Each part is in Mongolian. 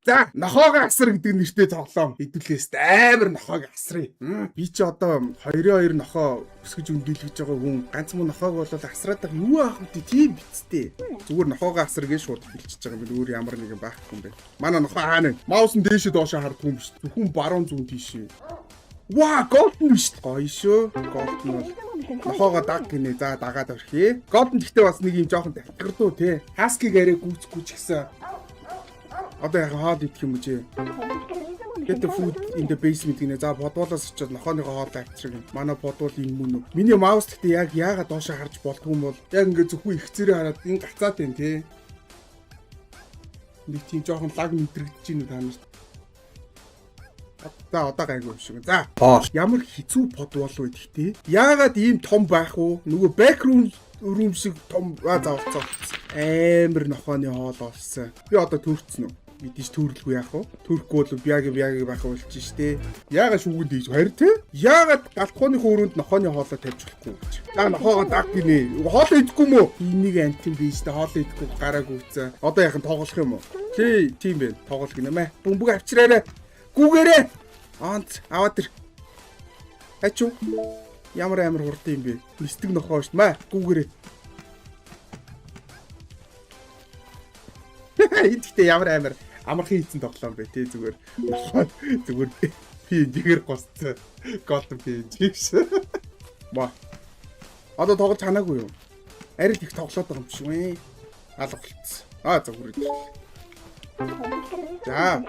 За, нохоогоо асар гэдэг нэртэй тоглоом. Хэдүүлээс амар нохоог асрыг. Би чи одоо 2-2 нохоо өсгөж өндийлгэж байгаа хүн ганц мөн нохоог бол асраад байгаа юу аах вэ, тийм бицтэй. Зүгээр нохоогоо асар гэж шууд хэлчихэж байгаа юм би, өөр ямар нэгэн байхгүй юм бэ. Манай нохоо хаана вэ? Mouse нь дээшээ доошоо харддаг юм биш. Зөвхөн баруун зүүн тийшээ. Ваа, golden биш. Гоё шүү. Golden бол нохоогоо даг гинэ. За, дагаад орхие. Golden гэхдээ бас нэг юм жоохон давтгардуу те. Husky-г арай гүйцэхгүй ч гэсэн. Одоо яг хоол идэх юм уу? Get the food in the basement гинэ. За, подволоос очиод нохооныхоо хоол авчрах юм. Манай подвол энэ мөн үү? Миний mouse гэхдээ яг яагаад доошоо харж болдгүй юм бол яг ингээ зөвхөн их зэрэг хараад энэ гацаад байна те. Нэг тийм жоохон lag мэдрэгдэж байна та нарт. За, одоо гайгүй юм шиг. За, ямар хэцүү подвол вэ гэхдээ? Яагаад ийм том байх вэ? Нөгөө back room шиг том за олцоо. Амар нохооны хоол олсон. Би одоо төрцөн үү? Мэдээж төрөлгүй яах вэ? Төрөхгүй бол яг яг байх болж штэ. Яагаад шүүгэн тийж харь те? Яагаад галтгооны өрөөнд нохооны хоолой тавьж болохгүй гэж. Даг нохоогоо даг гинэ. Хоолой идэхгүй мүү? Энийг антин биш тэ, хоолой идэхгүй гарааг үүцэн. Одоо яхан тоглох юм уу? Тий, тийм байх. Тоглол гинэ мэ. Бөмбөг авчираарай. Гүгээрээ. Онц аваад ир. Ачуу. Ямар амар хурдан юм бэ? Нисдэг нохоо шүү. Мэ гүгээрээ. Энэ гэхдээ ямар амар амархан хийцэн тоглоом бэ те, зүгээр нохоо зүгээр PNG-гээр госцсон. Golden PNG биш. Ба. Одоо тоглож ханаагүй юу? Арай л их тоглоод байгаа юм шиг вэ. Алга болцсон. Аа, за, хүрээд ирлээ. За.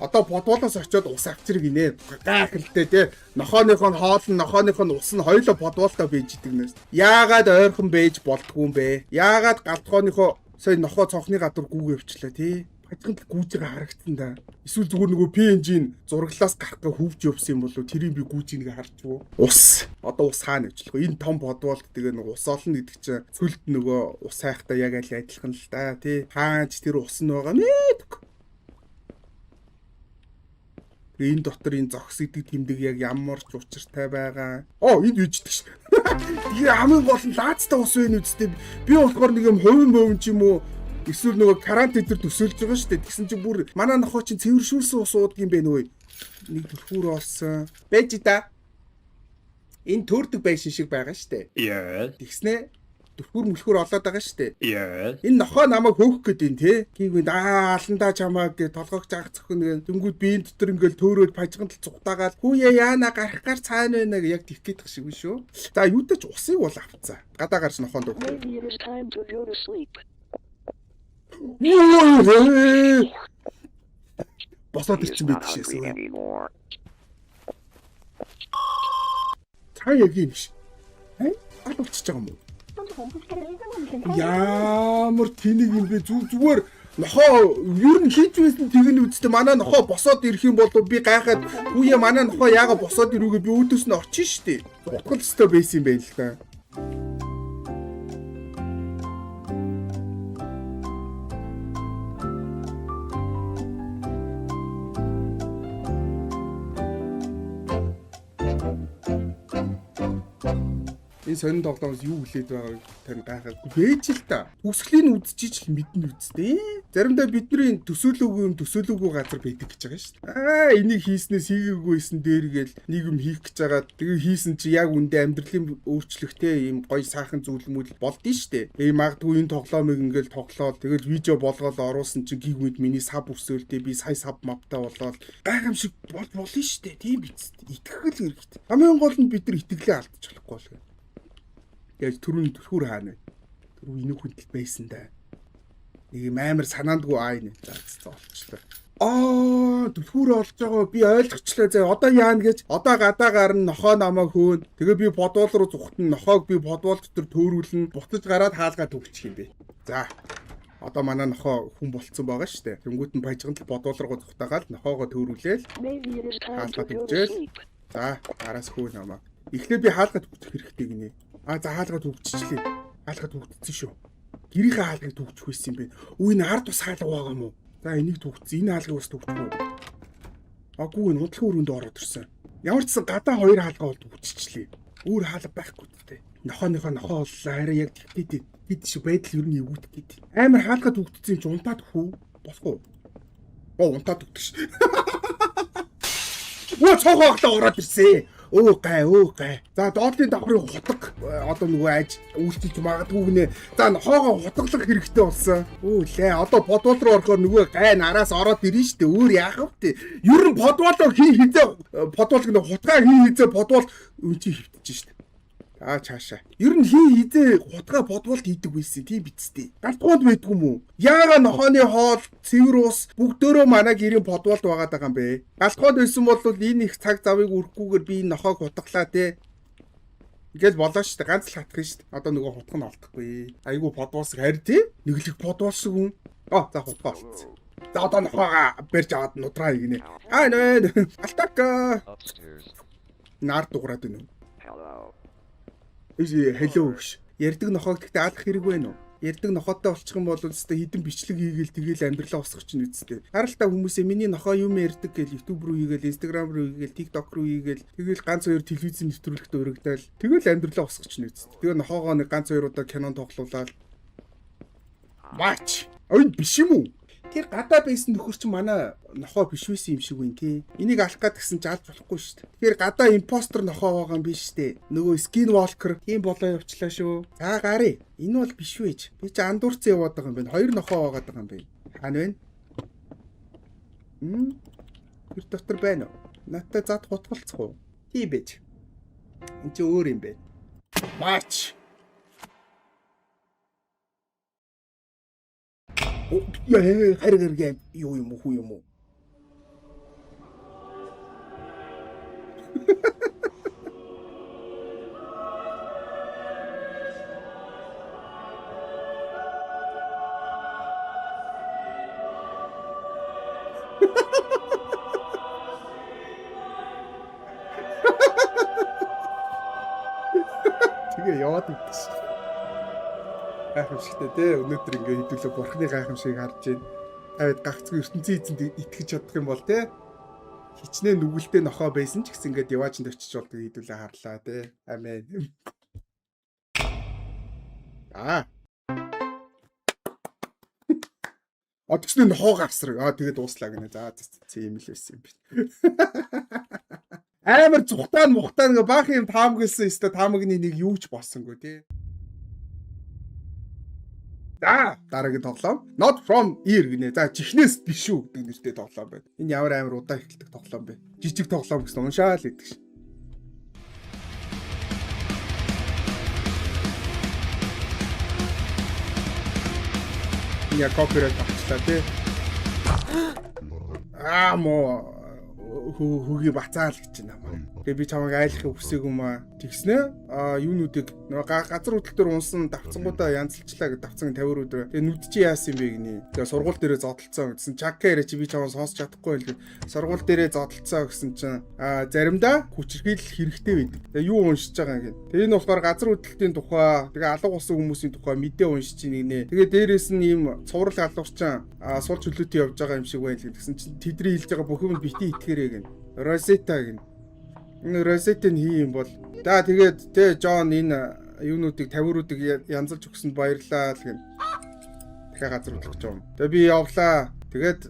Одоо подволоос очиод ус авчирг инээ. Гайхалтай те. Нохооных нь хоол нь, нохооных нь ус нь хоёулаа подволтой байж идэг нэ. Яагаад ойрхон байж болдгүй юм бэ? Яагаад галтгооныхоо сая нохоо цонхны гадуур гүүг явчлаа тий. Бажганд л гүүж байгаа харагдсан да. Эсвэл зүгээр нөгөө PNG-н зураглаас гарах гэ хөвж явсан юм болов, тэрийг би гүүж нэг харчгүй. Ус. Одоо ус хаана явчлах вэ? Энэ том подволд тэгээ нөгөө ус олно гэдэг чинь цөлд нөгөө ус хайхтаа яг аль адилхан л да тий. Хаач тэр ус нь байгаа мэдгүй. Тэгээ энэ дотор энэ зогс гэдэг тэмдэг яг ямар ч учиртай байгаа. Оо, энд үйждэг ш. Тэгээ хамгийн гол нь лаацтай ус байна үсттэй. Би болохоор нэг юм хувин бовин ч юм уу эсвэл нөгөө карант дээр төсөөлж байгаа шүү дээ. Тэгсэн чинь бүр манай нохоо чинь цэвэршүүлсэн ус уудаг юм бэ нөө. Нэг түлхүүр олсон. Байж да. Энэ төрдөг байшин шиг байгаа шүү дээ. Yes. Тэгснэ түлхүүр мүлхүүр олоод байгаа шүү дээ. Yes. Энэ нохоо намайг хөөх гээд юм те. Гийгүнд аа аландаа чамааг гэ толгойг жаах зөхөн гэ. Дөнгүүд биеийн дотор ингээл төөрөөд пажиганд л цугтаагаал хүүе яана гарах гар цаана байна гэ яг тэгэх гээд шиг биш үү. За, юутай ч усыг бол авцаа. Гадаа гарч нохоонд өг. Maybe it is time to go to sleep. Босоод He is ирсэн not байдаг hungry шээс. anymore. Цаа яг юм биш. Э? Аль болчихж байгаа юм уу? Ямар тэнэг юм бэ? Зүгээр нохоо ер нь хийж байсан тэгнэ үсттэй, манай нохоо босоод ирэх юм бол би гайхаад хүүе манай нохоо яага босоод ирүүгээ би өөдөөс нь очин штэ. Утгал өстой байсан юм байна л да. Энэ сонин тоглоомоос юу хүлээд байгааг тань гайхаад бэж л та. Үсгэлийг үзчихэж л мэднэ үсттэй. Заримдаа бидний төсөөлөөгүй юм төсөөлөөгүй газар байдаг гэж байгаа шүү дээ. Аа, энийг хийснээс хийгээгүй байсан дээр гээл нэг юм хийх гэж байгаа. Тэгээ хийсэн чи яг үндэ амьдралын өөрчлөлттэй ийм гоё сайхан зүйл мүл болдсон шүү дээ. Тэгээ магадгүй энэ тоглоомыг ингээл тоглоол тэгэл видео болгоол оруулсан чи гигмэд миний sub өсөөл дээ, би сая sub маптай болоод гайхамшиг бол болно шүү дээ. Тийм биз. Итгэх л хэрэгтэй. Хамгийн гол нь бид нар итгэлээ алдчих болохгүй л. Яаж түрүүний түлхүүр хаана вэ? Түрүү энэ хүндэл байсан да. Нэг юм амар санаандгүй ай нэ. За за, олчлоо. Аа, түлхүүр олж байгаа би ойлгочлоо заа. Одоо яана гэж одоо гадаа гарна, нохоо намайг хөөн. Тэгээ би подвол руу зүхтэн, нохоог би подвол дотор төөрүүлнэ. Буцаж гараад хаалгаа төгчих юм бэ. За. Одоо манай нохоо хүн болцсон байгаа шүү дээ. Тэнгүүт нь баяжганд л подвол руу зүхтагаал нохоогоо төөрүүлээл. Maybe it is time to Хаалгаа go to төгжээл. sleep. За, араас хөө намайг. Эхлээд би хаалгаа төгчих хэрэгтэй гинэ. А за, хаалгаа төгчихлээ. Хаалгаа төгтсөн шүү. Гэрийнхээ хаалгыг төгчих байсан юм бэ. Үгүй, энэ ард бас хаалга байгаа юм уу? За, энийг төгтсөн. Энэ хаалгыг бас төгчих үү? Аггүй, энэ унтлах өрөөнд ороод ирсэн. Ямар ч сан гадаа хоёр хаалга бол төгчихлээ. Өөр хаалга байхгүй дээ. Нохооныхоо нохоо боллоо. Харин яг тэгтээ бид шиг байдал ер нь эвгүйдэх гээд. Амар хаалга төгтсөн юм чи унтаад хүү болохгүй. Оо, унтаад өгдөг ш. Өө, цоохоо хоглоо ороод ирсэн. Өө гай, өө гай. За, доотлын давхрын хутга одоо нөгөө аж үйлчилж магадгүй гинэ. За, нохоогоо хутгалах хэрэгтэй болсон. Өө лээ, одоо подвол руу орохоор нөгөө гай нараас ороод ирнэ штэ. Өөр яах вэ? Ер нь подволоор хий хизээ, подвол гэнэ, хутгаа хий хизээ подвол өн чи хөвтөж штэ. Аа, цаашаа. Ер нь хий хизээ хутгаа подволд хийдэг байсан, тийм биз дээ. Галтгоонд байдгүй юм уу? Яага нохооны хоол, цэвэр ус бүгдөө манай гэрийн подволд байгаад байгаа юм бэ? Галтгоонд байсан бол энэ их цаг завыг өрөхгүйгээр би энэ нохоог хутгалаа те. Ингээл болоо шүү дээ. Ганц л хатах шүү дээ. Одоо нөгөө хутга нь олдохгүй. Айгу подволс харь тий. Нэглэх подвол шиг хүн. Аа, за, хутгаа олцсон. За, одоо нохоогоо барьж аваад нудраа гинэ. Аа, нэ. Алтака. Upstairs. Нар дуграад байна уу? Hello. Hello гэж. Ярддаг нохоог гэхдээ алах хэрэг байна уу? Ярддаг нохоотой болчих юм бол өстой хідэн бичлэг хийгээл тэгэл амьдралаа босгох чинь үсттэй. Харалтаа хүмүүсээ миний нохоо юм ярьдаг гэж YouTube руу хийгээл, Instagram руу хийгээл, TikTok руу хийгээл, тэгэл ганц хоёр телевизийн нэвтрүүлэгт өргөдөөл, тэгэл амьдралаа босгох чинь үсттэй. Тэгээ нохоогоо нэг ганц хоёр удаа кинонд тоглуулаад Мач. Ой, биш юм уу? Тэр гадаа байсан нөхөр чинь манай нохоо биш байсан юм шиг үн тий. Энийг алах гад гэсэн чи алж болохгүй шүү дээ. Тэгэхээр гадаа impostor нохоо байгаа юм биш үү? Нөгөө skin walker тийм болоо явчлаа шүү. За, гарыг. Энэ бол биш байж. Би чи андуурцсан яваад байгаа юм байна. Хоёр нохоо байгаад байгаа юм байна. Хаана вэ? Хм? Тэр дотор байна уу? Надтай зад хутгалцах уу? Тийм байж. Энд чи өөр юм байна. Мач. Яа, хариг хариг юу юм уу, хүү юм уу? Тэгээ яваад идсэн. Гайхамшигтай те, өнөөдөр ингээ хэдүүлээ бурхны гайхамшигыг харж байна. Тавид гагцгүй ертөнцийн эзэнд итгэж чадах юм бол те, хичнээн нүгэлтэй нохоо байсан ч гэсэн ингээд яваачнд очиж болдог хэдүүлээ харлаа те. Амен. Аа. Одгсны нохоо гарсраг. Аа, тэгээд дууслаа гинэ. За за, юм л байсан юм байна. Амар зүхтаан мухтаан ингээ баах юм таамагласан өстө таамагны нэг юу ч болсонгүй тий. За, дараагийн тоглоом Not from Ear гинэ. За, чихнээс биш үү гэдэг нэртэй тоглоом байна. Энэ ямар амар удаан эхэлдэг тоглоом бэ? Жижиг тоглоом гэсэн уншаал гэдэг шин. Энэ яг copyright авчлаа тий. Аа, мо хөгийг бацаал гэж байна маа. Тэгээ би чамайг айлахыг хүсээгүй маа. Тэгснэ а юунуудыг нөгөө газар хөдлөлтөөр унсан давцангуудаа янзалчлаа гэд, давцан 50 өдрөө. Тэгээ нүд чи яасан юм бэ гинэ. Тэгээ сургууль дээрээ зодолцсон гэсэн. Чакка яриа чи би чамайг сонсч чадахгүй байл. Сургууль дээрээ зодолцсон гэсэн чинь заримдаа хүчирхийлэл хэрэгтэй байдаг. Тэгээ юу уншиж байгаа юм гин. Тэгээ энэ болохоор газар хөдлөлтийн тухай, тэгээ алга болсон хүмүүсийн тухай мэдээ уншиж ийн гинэ. Тэгээ дээрээс нь ийм цуврал алуурчин сул чөлөөтэй явж байгаа юм шиг байна л гэсэн чинь тэдний хэлж байгаа бүх юм бити итгээрэй гин. Розета гин. Энэ Розета нь хий юм бол. За, тэгээд тэ Джон энэ юунуудыг тавиуруудыг янзалж өгсөнд баярлалаа л гин. Дахиад газар хөдлөх гэж юм. Тэгээ би явлаа. Тэгээд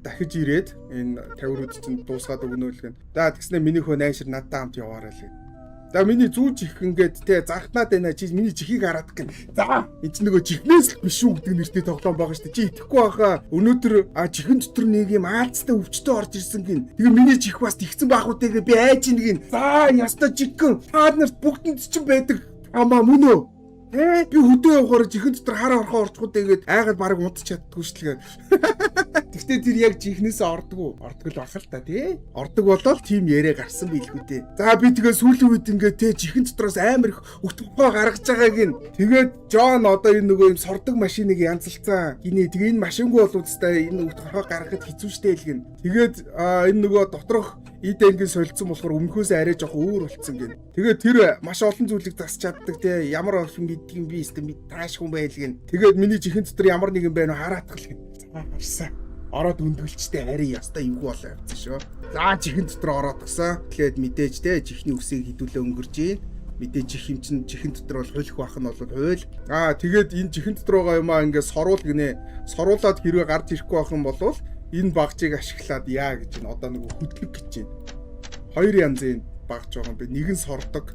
дахиж ирээд энэ тавиурууд чинь дуусгаад өгнө л гин. За, тэгснэ миний хөө найшир надтай хамт яваарай л гин. За, миний зүү чих ингээд те захнаад байна, чи миний чихийг хараад гин. За, энэ чинь нөгөө чихнээс л биш үү гэдэг нэртэй тоглоом байгаа шүү дээ. Чи итгэхгүй байхаа, өнөөдөр чихэн дотор нэг юм аалцтай өвчтөй орж ирсэн гин. Тэгээ миний чих бас тэгсэн байх уу тэгээ би айж ин гин. За, яста чихгэн та нарт бүгдэнд чинь байдаг амаа мөн үү? Тэ, би хөдөө явахаар чихэн дотор хар орхоо орчихгүй тэгээд айгаад бараг унтчих чаддгүй шүү дээ. Гэхдээ тэр яг жихнээсээ ордгоо. Ордог л бах л та тий. Ордог болол тим яриа гарсан билгүй дээ. За, би тэгээ сүүлийн үед ингээ тий чихэн дотроос амар их өтгөхөө гаргаж байгааг нь. Тэгээд Джон одоо энэ нөгөө юм сордог машиныг янзалцсан. Гинэ, тэгээ энэ машингүй бол үстэй энэ өтгөхөө гаргахад хэцүү шттэ л гин. Тэгээд энэ нөгөө доторх эд ангийн солилцсон болохоор өмнөхөөс арай жоохон өөр болцсон гин. Тэгээд тэр маш олон зүйлийг засч чаддаг те, ямар олон гэдгийг би өстө мэд тааш хүн байл гин. Тэгээд миний чихэн дотор ямар нэгэн байна уу хараатгал гин. За, харсан. Ороод өндгөлчтэй арай ястай эвгүй болоо явцсан шүү. За, чихэн дотор ороод гисэн. Тэгэхээр мэдээж те чихний үсийг хідүүлээ өнгөрж гин. Мэдээж чих юм чинь чихэн дотор бол хулих бах нь бол хууль. Аа, тэгээд энэ чихэн дотор байгаа юм аа ингээд соруул гинэ. Соруулаад хэрвээ гарч ирэхгүй байх юм бол Энэ багжийг ашиглаад яа гэж байна. Одоо нөгөө хөдлөг гэж байна. Хоёр янзын багж байгаа юм бэ. Нэг нь сордог,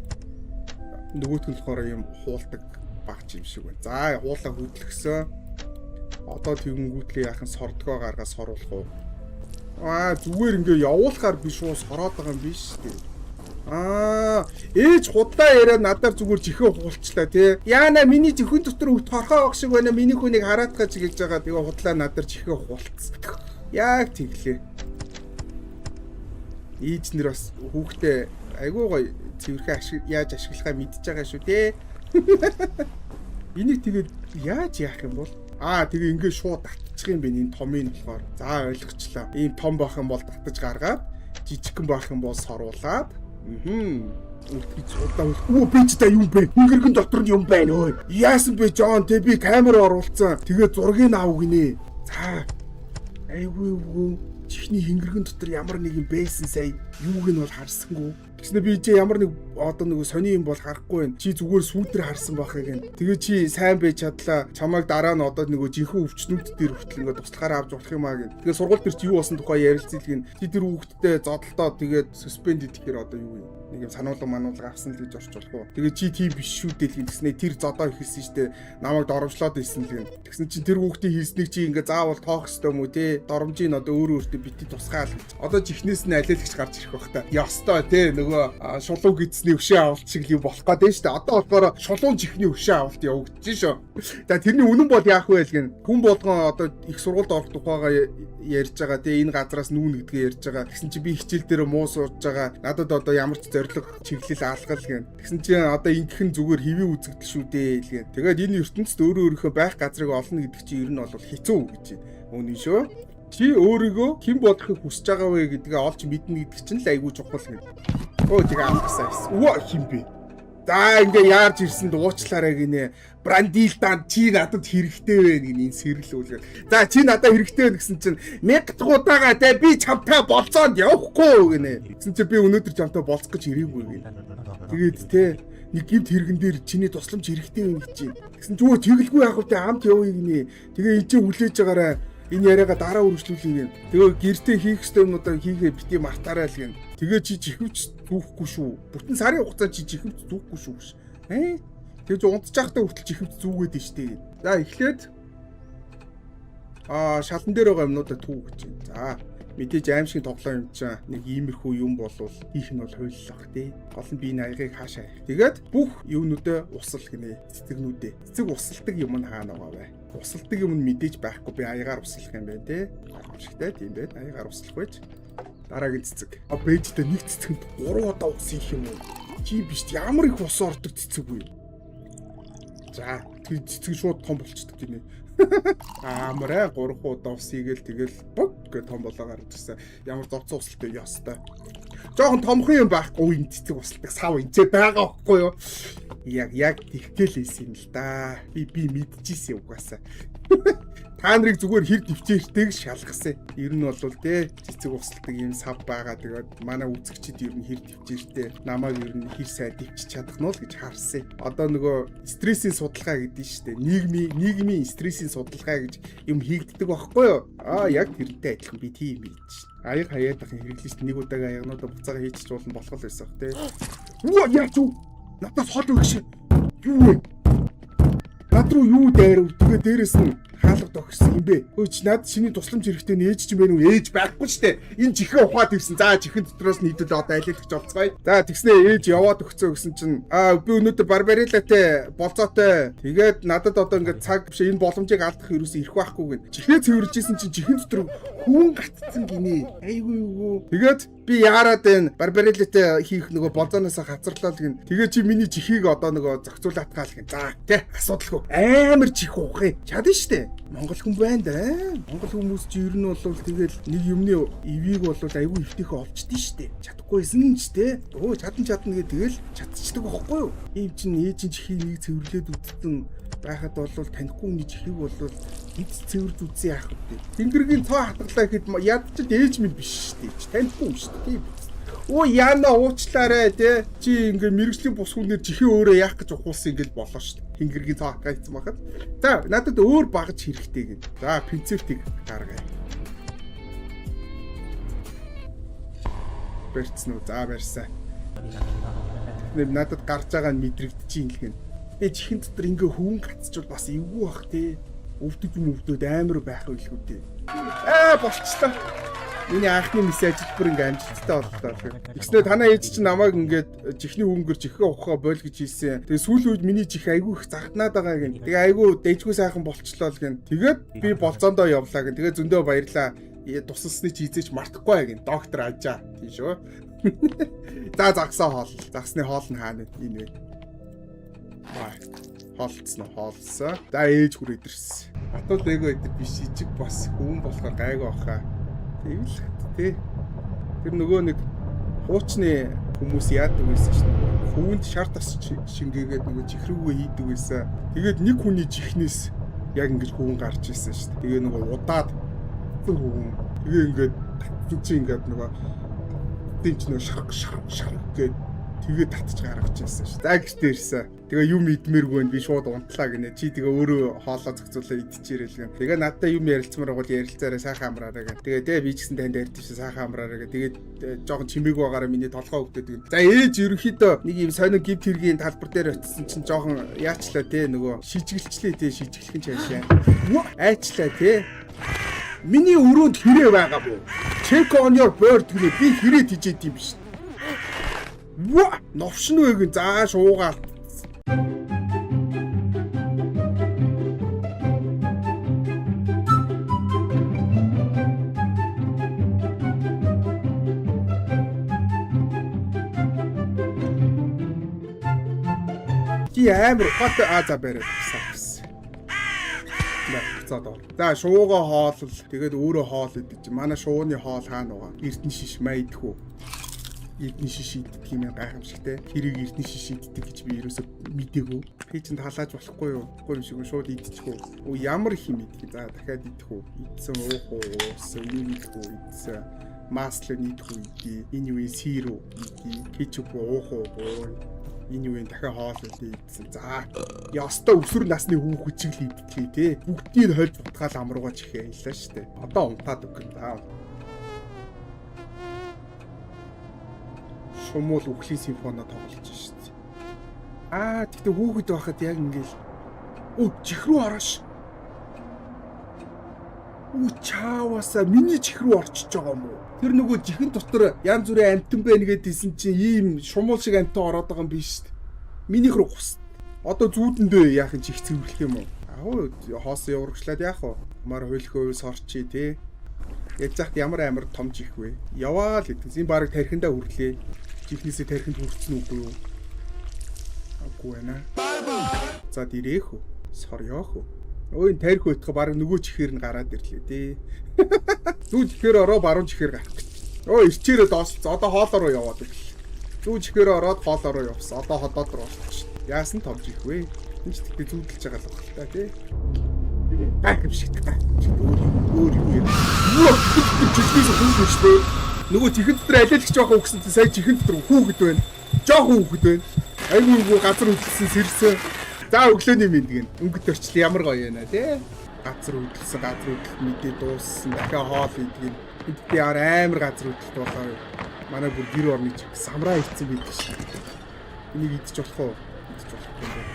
нөгөөх нь болохоор юм хуулдаг багж юм шиг байна. За, хуулаа хөдлөксөн. Одоо тэгэнгүүтлээ яахан сордгоо гаргаа соруулах уу? Аа, зүгээр ингээ явуулахаар би шууд сороод байгаа юм биш үү? Аа, ээж худлаа яриа надаар зүгээр чихээ хуулчлаа тий. Яана, миний жихэн дотор өт хорхоо баг шиг байна. Миний хүнийг хараатгаач гэж байгаа. Тэгээ худлаа надаар чихээ хуулцсан. Яг тэглээ. Ээж нэр бас хүүхдээ айгуу гоё цэвэрхэн ашиг яаж ашиглахаа мэдж байгаа шүү дээ. Энийг тэгээд яаж яах юм бол? Аа, тэгээ ингээ шууд татчих юм байна энэ томыг болохоор. За, ойлгочлаа. Ийм том байх юм бол татаж гаргаад, жижигхэн байх юм бол соруулад. Үлтгэж удаа үл. Өө, би ч та юм бэ? Хөнгөргөн дотор нь юм байна өө. Яасан бэ, Жон? Тэ би камер оруулсан. Тэгээ зургийг ав гинэ. За. Айгүй үгүй. Чихний хингэргэн дотор ямар нэг юм байсан сая. Юуг нь бол харсангүй. Тэгснэ би чи ямар нэг одоо нэг сони юм бол харахгүй байна. Чи зүгээр сүүдэр харсан байхыг нь. Тэгээ чи сайн байж чадлаа. Чамайг дараа нь одоо нөгөө жинхэнэ өвчнүүд дээр хүртэл ингээд туслахаар авч болох юм аа гэн. Тэгээ сургууль дээр чи юу болсон тухай ярилцъя гэн. Чи тэр хүүхдтэй зодолдоо тэгээд suspend гэхээр одоо юу юм? Нэг юм сануулга мануулга авсан л гэж орчуулах уу. Тэгээ чи тийм биш шүү дээ л гэн. Тэгснэ тэр зодоо эхэлсэн штэ. Намайг доромжлоод ирсэн л гэн. Тэгсэн чинь тэр хүүхдийн хийснийг чи ингээ заавал тоох ёстой юм уу те? Доромжийг одоо өөрөө өөртөө бити тусгаал гэж. Одоо жихнээс нь алиалагч гарч ирэх бах та. Ёстой те, нөгөө шулуу гидсний өшөө авалт шиг л юм болох гээд байна штэ. Одоо болохоор шулуун жихний өшөө авалт явагдаж шүү. За, тэрний үнэн бол яах вэ гэн. Хүн болгон одоо их сургуульд орох тухайгаа ярьж байгаа те, энэ газраас нүүн гэдгээ ярьж байгаа. Тэгсэн чи би хичээл дээр муу сурж байгаа. Надад одоо ямар ч зориг, чиглэл алгал гэн. Тэгсэн чи одоо ингэх нь зүгээр хэвийн үзэгдэл шүү дээ л гэн. Тэгээд энэ ертөнцид өөрөө өөрийнхөө байх газрыг олно гэдэг чи ер нь бол хэцүү гэж байна. Үнэн шүү. Чи өөрийгөө хэн болохыг хүсэж байгаа вэ гэдгээ олж мэднэ гэдэг чинь л айгүй чухал гэн. Өө, тэгээ алгасаа гэсэн. Өө, хэн бэ? За, ингээ яарч ирсэнд уучлаарай гинэ. Брандилдан, чи надад хэрэгтэй байна гинэ, энэ сэрэл үлгээр. За, чи надад хэрэгтэй байна гэсэн чинь мянга удаага те би чамтай болцоонд явахгүй гинэ. Гэсэн чи би өнөөдөр чамтай болцох гэж ирээгүй гинэ. Тэгээд те нэг гимт хэрэгэн дээр чиний тусламж хэрэгтэй байна гэж чинь. Тэгсэн чи өө тэгэлгүй яах вэ, хамт явъя гинэ. Тэгээ энэ чи хүлээж байгаарай, энэ яриагаа дараа үргэлжлүүлье гэн. Тэгээ гэртээ хийх ёстой юмнуудаа хийхээ бити мартаарай л гэн. Тэгээ чи чихвч зүүхгүй шүү. Бүтэн сарын хугацаанд чи чихвч зүүхгүй шүү гэж. Ээ? Тэгээ чи унтж байхдаа хүртэл чихвч зүүгээд нь штэ. За, эхлээд шалан дээр байгаа юмнуудаа түүг гэж. За, мэдээж аимшиг тоглоом юм чинь нэг иймэрхүү юм болвол хийх нь бол хуйллах тий. Гол нь би энэ аягийг хаашаа. Тэгээд бүх юунуудаа усал гинэ. Цэцэгнүүдээ. Цэцэг усалдаг юм нь хаана байгаа вэ? Усалдаг юм нь мэдээж байхгүй, би аягаар услах юм байна тий. Гайхамшигтай тийм байна. Аягаар услах байж. Дараагийн цэцэг. А, бэжтэй нэг цэцгэнд 3 удаа ус хийх юм уу? Чи биш, ямар их ус ордог цэцэг вэ? За, тэр цэцэг шууд том болчдөг гинэ. Аамараа 3 удаа ус хийгээл тэгэл бог гэ том болоо гарч ирсэн. Ямар зовцсон усалтай ёстой. Жохон томхон юм байхгүй, энэ цэцэг усалдаг сав энэ ч байгаа байхгүй юу? Яг тэгтэл ийсэн юм л да. Би мэдчихсэн угаасаа. Та нарыг зүгээр хэр төвчээртэйг шалгасан. Ер нь бол те цэцэг усалдаг юм сав байгаа. Тэгээд манай үзэгчид ер нь хэр төвчээртэй, намайг ер нь хэр сайн төвчж чадах нь л гэж харсан. Одоо нөгөө стрессийн судалгаа гэдэг нь шүү дээ. Нийгмийн стрессийн судалгаа гэж юм хийгддэг байхгүй юу? Аа, яг тэрнтэй адилхан би тийм хийж. Аяг хаяад ахын хэрэглэн шүү дээ. Нэг удаагийн аягнуудаа буцаага хийчих болно болох л байсан те. Үу, яач юу? Надаас хол өгш. Юу вэ? Над руу юу дайрав? Тэгээ дээрэс нь хаалга догсон юм бэ? Өө, чи над чиний тусламж хэрэгтэй нэ, ээж чинь байна уу? Ээж байхгүй ч дээ. Энэ чихээ ухаад ирсэн. За, чихэн дотроос нь хэдүүл одоо алиалагч олцгаая. За, тэгснээ ээж яваад өгцөө гэсэн чинь би өнөөдөр Барбарилатай болцоотой. Тэгээд надад одоо ингээд цаг биш, энэ боломжийг алдах ерөөсөө ирэх байхгүй гэн. Чихээ цэвэрлжсэн чинь чихэн дотор хүүн гатцсан гинэ. Айгүй юу. Тэгээд би яарад энэ Барбарилатай хийх нөгөө болзооноос хацарлаа л гин. Тэгээ чи миний чихийг одоо нөгөө зохицуулаатгаал гин. За, тэ асуудалгүй. Амар чих ухъя. Чадна штэ. Монгол хүн байна да. Монгол хүмүүс чи ер нь бол тэгэл нэг юмны ивийг бол айгүй эвтэйхэ олчдээ штэ. Чадахгүйсэн ч тэ. Өө, чадан чадна гэ тэгэл чадчихдаг байхгүй юу? Ийм чин ээжин чихийг нэг цэвэрлээд үтсэн байхад бол танихгүй хүний чихийг бол хэд цэвэрж үзсэн яах вэ? Тэнгэргийн цоо хатгалаа гэхэд ядч ээж минь биш штэ. Танихгүй юм штэ. Тийм биз. Өө, яана, уучлаарай те. Чи ингээ мэрэгжлийн бус хүнээр чихээ өөрөө яах гэж ухуулсан ингээл болоо штэ. Тэнгэргийн цоо хатгаа хийсэн байхад. За, надад өөр багаж хэрэгтэй гэн. За, пинцетийг гаргая. Барьцсан уу? За, барьсан. Нэг надад гарч байгаа нь мэдрэгдэж юм л гэн. Тэгээ чихэн дотор ингээ хөвөн гацчвал бас эвгүй бах те. Өвдөж юм өвдөд амар байх байлгүй те. Аа, болчлоо. Миний анхны мис ажилбар ингээ амжилттай боллоо. Тэгснээр танаа ээж чинь намайг ингээд чихний хөнгөр чихээ ухаа бойл гэж хэлсэн. Тэгээ сүүлийн үед миний чих айгүй их загтнаад байгаа гин. Тэгээ айгүй дэжгүй сайхан болчлоо л гин. Тэгээд би болзоондоо явлаа гин. Тэгээ зөндөө баярлаа. Тусалсны чи хизээч мартахгүй гин. Доктор Ажаа тийм шүү. За, загсаа хоол. Загсны хоол нь хаана вэ? Энэ вэ. Бай. Хоолцсон уу? Хоолсон. За, ээж хүрээд ирсэн. Атул эго эдэр биш ижиг бас хүн болохоор гайгүй баха. Тийм л тий. Тэр нөгөө нэг хуучны хүмүүс яадаг байсан шин. Хүүнд шар тас шингээгээд нөгөө чихрүүгээ хийдэг байсан. Тэгээд нэг хүний чихнээс яг ингэж хөвөн гарч ирсэн шүү дээ. Тэгээ нөгөө удаад хөвөн. Тэгээ ингээд татсан чи ингээд нөгөө тийм ч нөгөө шарк шарк шарк гээд тэгээ татж гаргаж ирсэн шүү. За, гэртээ ирсэн. Тэгээ юм идмээргүй байна. Би шууд унтлаа гинэ. Чи тэгээ өөрөө хоолоо зохицуулаа идчихээрэл гэн. Тэгээ надтай юм ярилцмаар бол ярилцаарай, сайхан амраарай гэн. Тэгээ тэ би ч гэсэн танд ярьдсан шин, сайхан амраарай гэн. Тэгээд жоохон чимээгүй байгаараа миний толгой өвдөд гэн. За, ээж ерөнхийдөө нэг юм сонин гимт хэргийн талбар дээр очисон чинь жоохон яачлаа те, нөгөө шижиглчлээ те, шижиглэх нь цаашаа. Айчлаа те. Миний өрөөнд хэрэг байгаа буу. Check on your bird гэнэ, би хэрэг тийжээд юм биш. Ва, новшин вэ гэн, за шуугаал. Чи амар ухаатай, а за, бариад авсан. За, доор. За, шууга хоолол. Тэгээд өөрөө хоол идэж. Манай шууны хоол хаана байгаа? Эрдэнэ шиш маа идэх үү? Эрдэнэ шиш иддэг юм гайхамшигтай. Хэрэг эрдэнэ шиш иддэг гэж би ерөөсөө мдээгүй. Би чинь талааж болохгүй юу? Болохгүй юм шиг шууд идчих үү? Оо, ямар их юм идэх. За, дахиад идэх үү? Идсэн, уух уу? Уусан, энийг идэх үү? Идсэн. Масло идэх үү? Идэ. Энэ юу, сир үү? Идэ. Кетчуп уух уу? Ууя. Энэ юу юм, дахиад хоол идэ, идсэн. За. Ёстой өсвөр насны хүүхэд чиг л идтгий те. Бүгдийг хольж бутгаал амруугаа чихээ аялаа штэ. Одоо унтаад өгөх юм да. Шумуул үхлийн симфоно тоглож штэ. Аа, тэгтээ хүүхэд байхад яг ингээл өө чих рүү орош. Үу, чаавасаа миний чих рүү орчиж байгаа юм уу? Тэр нөгөө чихэн дотор янз бүрийн амтан байна гэдээсэн чинь ийм шумуул шиг амтан ороод байгаа юм биш шүү дээ. Минийх рүү гус. Одоо зүүдэндээ яах юм, чих цэвэрлэх юм уу? Аа, хоосон явуурчлаад яах вэ? Мар хуйлхөө сорчи те. Яаж захт ямар амар том чих вэ? Яваа л гэдэг. Энэ бараг тархиндаа хүрлээ. Чихнээсээ тархинд хүрсэн үгүй юу? Үгүй байна. За, дэрэх үү? Сорёох үү? Өө, энэ тарих өтгө бараг нөгөө чихээр нь гараад ирлээ тий. Зүү чихээр ороо, баруун чихээр гарах гэж. Өө, ирчээрээ доослцоо. Одоо хоолоо руу яваад ирлээ. Зүү чихээр ороод хоолоо руу явсан. Одоо ходоод руу орчих. Яасан том чих вэ? Энэ ч тэгтээ зүүдэлж байгаа л баг л та тий. Гайхамшигт, гайхамшигт, өөр өөр юу юм. Юу чихнээс хүүхэд шүү дээ. Нөгөө чихэн дотор алиалагч байгаа өгсөн чинь сая чихэн дотор хүүхэд байна. Жохон хүүхэд байна. Айгүй айгүй газар хөдөлсөн, сэрсэн. За, өглөөний мэнд гин. Өнгөт орчлоо, ямар гоё юм аа тий. Газар хөдөлсөн, газар хөдлөлт мэдээ дууссан. Дахиад хоол идгин. Энд би амар газар хөдлөлт болоо. Манай бүр гэр орны чих самраа ицсэн байдаг шүү. Энийг идчих болох уу? Идчих болохгүй юм байна.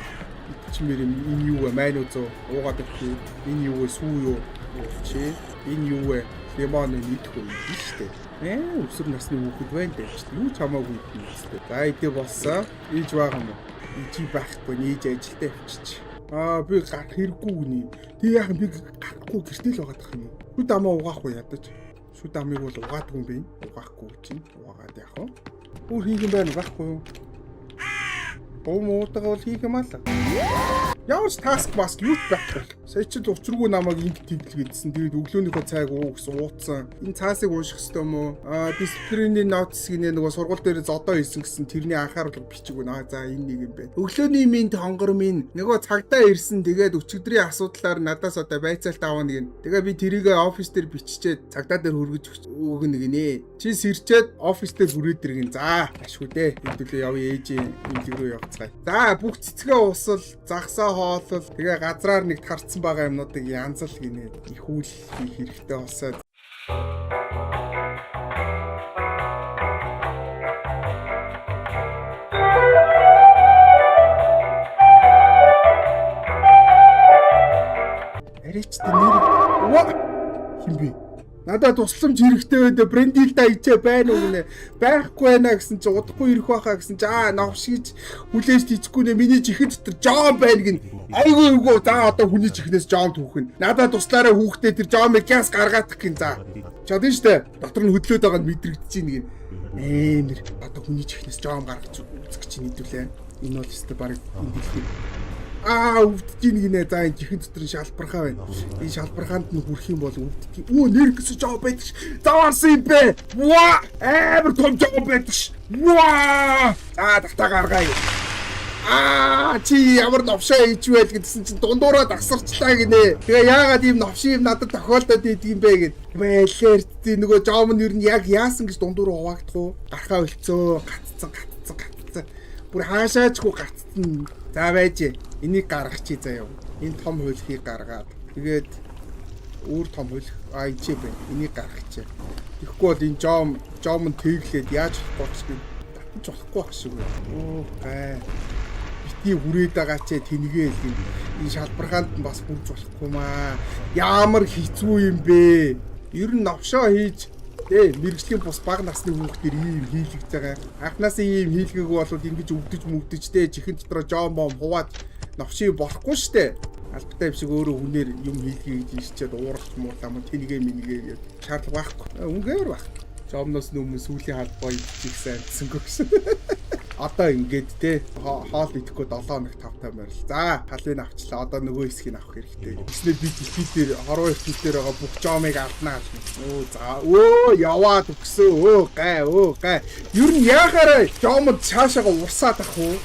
Идчмээр юм, энэ юу вэ? Майн үзөө уугаад өгөх. Энэ юу вэ? Сүү юу? Уучих. Энэ юу вэ? Лимон идэх үү? Идэх шүү дээ. Өсвөр насны хүүхэд байна дээ. Юу ч хамаагүй идэх юм шүү дээ. За, идэ болсон. Ээж байгаа юм уу? Ижи байхгүй, нээж ажилдаа явчих. Аа, би гарах хэрэггүй гүний. Тэг яах юм, би гарахгүй гэртэл байгаад тах юм уу? Шүд амаа угаахгүй ядаж. Шүд амыг бол угаадгүй юм бэ? Угаахгүй чинь угаагаад яах вэ? Өөр хийх юм байна байхгүй юу? Гум уудагаа бол хийх юм аа л. Ямар ч task mask юу ч байхгүй. Сая чи учиргүй намайг инг тэглэл гэдсэн. Тэгээд өглөөнийхөө цайг уу гэсэн, ууцсан. Энэ цаасыг ууших хэвээр юм уу? Аа, discipline notice гинэ, нөгөө сургууль дээр зодоо хийсэн гэсэн тэрний анхааруулга бичиг байна. За, энэ нэг юм байна. Өглөөний минь, хонгор минь, нөгөө цагдаа ирсэн. Тэгээд өчигдрийн асуудлаар надаас одоо байцаалт авна гин. Тэгээ би тэрийг офис дээр биччихээд цагдаа дээр хүргэж өгнө гинэ. Чи сэрчээд офис дээр хүрээд иргэн. За, ашгүй дээ. Хэдүүлээ явъя, ээжийн имлэг рүү явцгаая. За, бүх цэцгээ усал, загсаа хоолол, тэгээ газраар нэг тарцсан байгаа юмнуудыг янзал гинэ. Их үйл хийх хэрэгтэй болсоо. Арайч нэр. Ва! Хин бэ? Надад тусламж хэрэгтэй байдаг. Брендилда ичээ байна уу гинэ. Байхгүй байна гэсэн чи удахгүй ирэх байхаа гэсэн чи аа новшигж хүлээж тийчихгүй нэ, миний чихэн дотор жом байна гин. Айгүй айгүй, за одоо хүний чихнээс жом түүхэн. Надад туслаараа хүүхдээ, тэр жомыг гяс гаргаадах гин за. Чадна штэ. Дотор нь хөдлөөд байгаа нь мэдрэгдэж чинь гин. Нэр одоо хүний чихнээс жом гаргаж үзэх гэж нийтүүлээ. Энэ бол өстө баг энэ дэлхий. Аа, өвдөж ийн гинэ. За, энэ чихэн дотор нь шалбархаа байна. Энэ шалбархаанд нь хүрэх юм бол өвдөж. Өө, нэр гэсэн жоо байдаг ш. Заваарсан юм бэ. Ваа, амар том жоо байдаг ш. Ваа. За, татаа гаргая. Аа, чи ямар новшаа хийж байл гэдсэн чинь дундуураа дасарчлаа гинэ. Тэгээ яагаад ийм новшин юм надад тохиолдоод идэг юм бэ гэд. Мэлэр нөгөө жоом нь ер нь яг яасан гэж дундуураа хуваагдах уу? Гархаа өлцөө, гаццсан, гаццсан, гаццсан. Бүр хаашаачгүй гаццсан. За, байж. Энийг гаргачих заяа. Энэ том хөлхийг гаргаад. Тэгээд өөр том хөлх а ичээ байна. Энийг гаргачих. Тэгэхгүй бол энэ жоом нь тэглээд яаж болохгүй шиг татаж болохгүй байх шиг байна. Оо гай. Битгий хүрээд байгаа ч тэнгээл юм. Энэ шалбархаанд нь бас хүрж болохгүй маа. Ямар хэцүү юм бэ? Ер нь новшоо хийж тэ мэргэжлийн бус бага насны хүүхдэр ийм хийлгэж байгаа. Анхнаасаа ийм хийлгээгүй бол ингэж өвдөж мүвдэж тэ чихэн дотроо жоо мом хуваад новшин болохгүй штэ. Албатай юм шиг өөрөө хүнээр юм хийлгэе гэж ичээд ууралж муурлаа мөн тэнгээ мингээ гэж шаардлага байхгүй. Үнгээр баг. Жомноос өмнө сүүлийн халбаа идчихсэн амтсангүй гэсэн. Одоо ингээд те хоол идэхгүй 7 хоног тавтай морил. За, халыг авчлаа. Одоо нөгөө хэсгийг авах хэрэгтэй. Тэгснээр би дэлхий дээр хорвоо ертөнц дээр байгаа бүх жомыг алднаа л. Өө за, өө яваад өгсөө. Өө гай, өө гай. Ер нь яхаараа жомод цаашаага урсаад ах уу?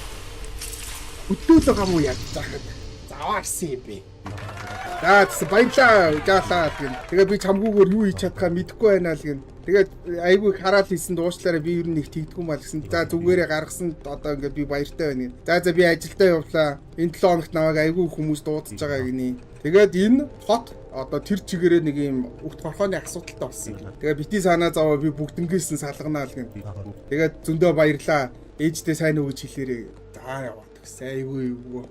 Хөдлөөд байгаа мó яаж заахад. Заваарсан юм бэ. За, тэгсэн баярлаа гаалаа гэн. Тэгээ би чамгүйгээр юу хийж чадхаа мэдэхгүй байна л гэн. Тэгээд айгүй их хараал хийсэн, дуушлаараа би ер нь их тэгдэггүй мал гэсэн. За, зүгээрээ гаргасан, одоо ингээд би баяртай байна гэн. За за, би ажилдаа явлаа. Энэ 7 хоногт намайг айгүй хүмүүс дуудаж байгаа гинэ. Тэгээд энэ хот одоо тэр чигээрээ нэг юм өгт хорхооны асуудалтай болсон. Тэгээ бити санаа зовоо, би бүгднгээс нь салганаа л гэн. Тэгээд зөндөө баярлаа. Ээждээ сайн уу гэж хэлээрээ. За, яваад гэсэн айгүй айгүй.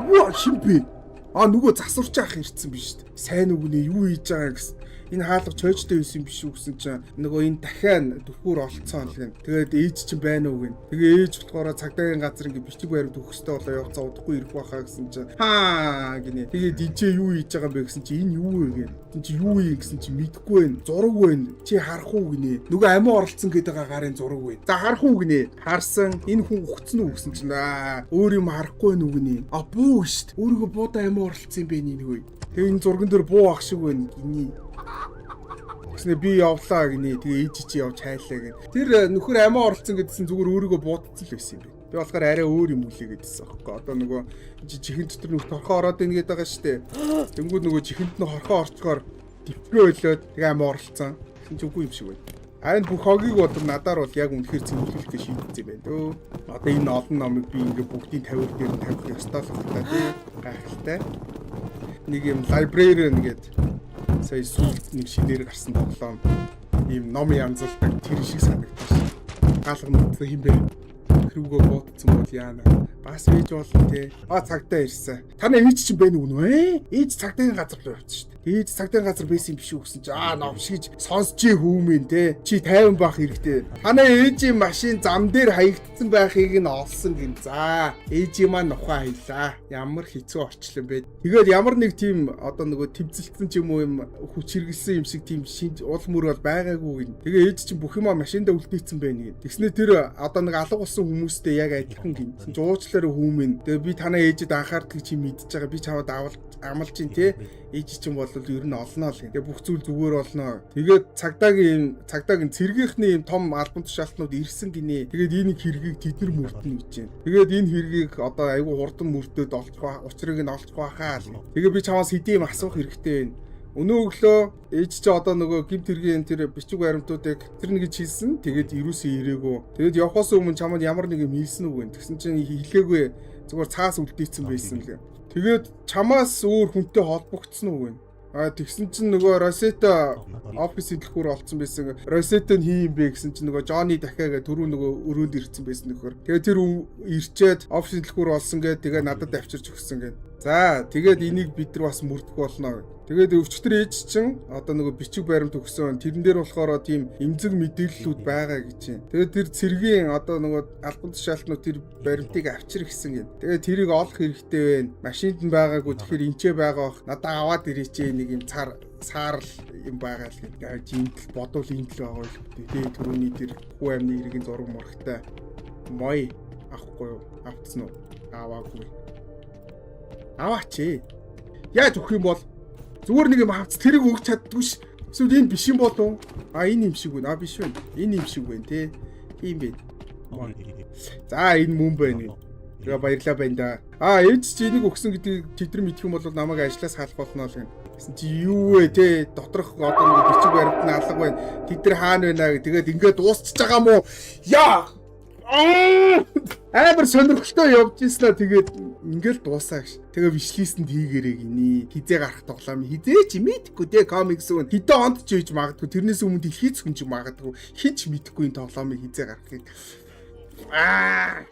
Юу хин бэ? А, нөгөө засварч ах ирсэн биш үү? Сайн үгнээ, юу хийж байгаа гэсэн. Энэ хаалга чойжтой байсан биш үү гэсэн чинь нөгөө энэ дахиад түлхүүр олцсон л гэн. Тэгээд ээж чинь байна уу гэн. Тэгээ ээж болохоор цагдаагийн газар ингээ бичиг баримт өгөх ёстой болоо явцаа, удахгүй ирэх байхаа гэсэн чинь хаа гинэ. Тэгээд ээжээ юу хийж байгаа юм бэ гэсэн чинь энэ юу вэ гэн. Тин чи юу юм гэсэн чи мэдэхгүй байна. Зураг байна. Чи харах уу гинэ. Нөгөө амиа оролцсон гэдэг байгаа гарын зураг байна. За, харах уу гинэ. Харсан. Энэ хүн үхсэн үү гэсэн чинь аа өөр юм харахгүй байна уу гинэ. А, буу шүү дээ. Өөрийгөө буудаа амиа оролцсон юм бэ энэ хөө. Тэгээ энэ зурган дээр буу ах шиг байна гинэ. Тэгснэ би явлаа гинэ. Тэгээ ээж чи явж хайлаа гин. Тэр нөхөр амиа оролцсон гэдсэн зүгээр өөрийгөө буудсан л байсан юм бэ. Би болохоор арай өөр юм үлээгээд байсан аахгүй. Одоо нөгөө чихэн дотор нүх торхоо ороод ийн гэдэг байгаа шүү дээ. Тэнгүүд нөгөө чихэнд нь хорхоо орцохоор төвчрөө өлөөд тэгээ амиа оролцсон. Тэгсэн чи үгүй юм шиг байна. А, энэ бүх хогийг бол надаар бол яг үнэхээр цэвэрлэхдээ шийдсэн юм байна дөө. Одоо энэ олон номыг би ингээ бүгдийн тавиур дээр нь тавих ёстой л байна тий. Гайхалтай. Нэг юм librarian гэдэг сая сүүлд нэг шинээр гарсан тоглоом ийм ном янзалдаг тэр шиг санагдаж шин. Гаалга нүдсэн хин бэ? Хэрүүгөө буудсан бол яана. Бас байж болно те. А, цагдаа ирсэн. Танай ээж чинь байна уу нэ? Ээж цагдаагийн газар руу явчихсан шүү дээ. Ээж цагдаагийн газар байсан юм биш үү гэсэн чи аа новшигж сонсчий хүүмэн те. Чи 50 байх хэрэгтэй. Танай ээжийн машин зам дээр хаягдсан байхыг нь олсон гин. За, ээжийн маань ухаан хаялаа. Ямар хэцүү орчлон бэ. Тэгээд ямар нэг тийм одоо нөгөө тэмцэлтсэн ч юм уу юм хүч хэрэгэлсэн юм шиг тийм шинж уул мөр бол байгаагүй гин. Тэгээ ээж чинь бүх юмаа машиндаа үлдээсэн байх гин. Тэгснэ тэр одоо нэг алга болсон хүмүүстэй яг адилхан гин. Тэгсэн чи уучлаарай хүүмэн. Тэгээ би танай ээжэд анхаардаг чи мэдчихэж байгаа. Би чамд авал амлж чинь те. Ээж чинь бол ер нь олноо л гин. Тэгээ бүх зүйл зүгээр болно. Тэгээд цагдаагийн юм цагдаагийн цэргийнхний юм том албан тушаалтнууд ирсэн гинэ. Тэгээд энэ хэргийг тэд нар мөрдөнө гэж байна. Тэгээд энэ хэргийг одоо айгүй хурдан мөрдөд олчих ба учрыг нь олчих байхаа л. Тэгээ би чамаас хэдийн юм асуух хэрэгтэй байна. Өнөө өглөө ээж чи одоо нөгөө гимт хэргийн тэр бичиг баримтуудыг тэр нэг хэлсэн. Тэгээд ирүүсээ ирээгүй. Тэгээд явхаас өмнө чамд ямар нэг юм хэлсэн үг вэ? Тэгсэн чинь хэлээгүй. Зүгээр цаас үлдээсэн байсан л. Тэгээд чамаас өөр хүнтэй холбогдсон уу гэнэ. А, тэгсэн чинь нөгөө Росета офисын дэлгүүр олцсон байсан. Росета нь хин юм бэ гэсэн чинь нөгөө Johnny дахиагаа түрүү нөгөө өрөөнд ирсэн байсан нөхөр. Тэгээ тэр ирчээд офисын дэлгүүр олсон гээд, тэгээ надад авчирч өгсөн гээд. За, тэгээд энийг бид нар бас мөрдөх болно. Тэгээд өчигдөр ээж чинь одоо нөгөө бичиг баримт өгсөн. Тэрэн дээр болохоор тийм эмзэг мэдээллүүд байгаа гэж байна. Тэгээд тэр цэргийн одоо нөгөө албан тушаалтнууд тэр баримтыг авчир гисэн гэн. Тэгээд тэрийг олох хэрэгтэй байна. Машинд нь байгаагүй, тэгэхээр энчээ байгаа бах. Надаа аваад ирээч, нэг юм цар саарл юм байгаа л гэдэг. Энд л бодвол энд л байгаа юм үү. Тэгээ түрүүний тэр хүү амны иргэн зураг мурагтай мой авахгүй юу? Автсан уу? Аваагүй. Аваач ээ. Яаж өгөх юм бол, зүгээр нэг юм авц, тэрийг өгч чаддгүй ш. Эсвэл энэ биш юм болов? А, энэ юм шиг байна. А, биш байна. Энэ юм шиг байна те. Тийм байна. За, энэ мөн байна. Тэгээ баярлаа байна да. А, ээж чи энийг өгсөн гэдгийг тэд нар мэдэх юм бол намайг ажлаас халах болно л гэн. Гэсэн чи юу вэ те, доторх одоо нэг бичиг баримт нь алга байна. Тэд нар хаана байна гэх, тэгээд ингээд дуусчихж байгаа мó? Яа! Амар сонирхолтой явж ирсэн аа, тэгээд ингээл дуусаа гэж. Тэгээ wishlist энд хийгэрээ гинэ. Хизээ гарах тоглоом хизээ ч мэдгүй те, комикс үн хэдэн онд ч ийж магадгүй. Тэрнээс өмнө дэлхийд хүн ч магадгүй. Хэн ч мэдэхгүй энэ тоглоомыг хизээ гарахыг. Аа.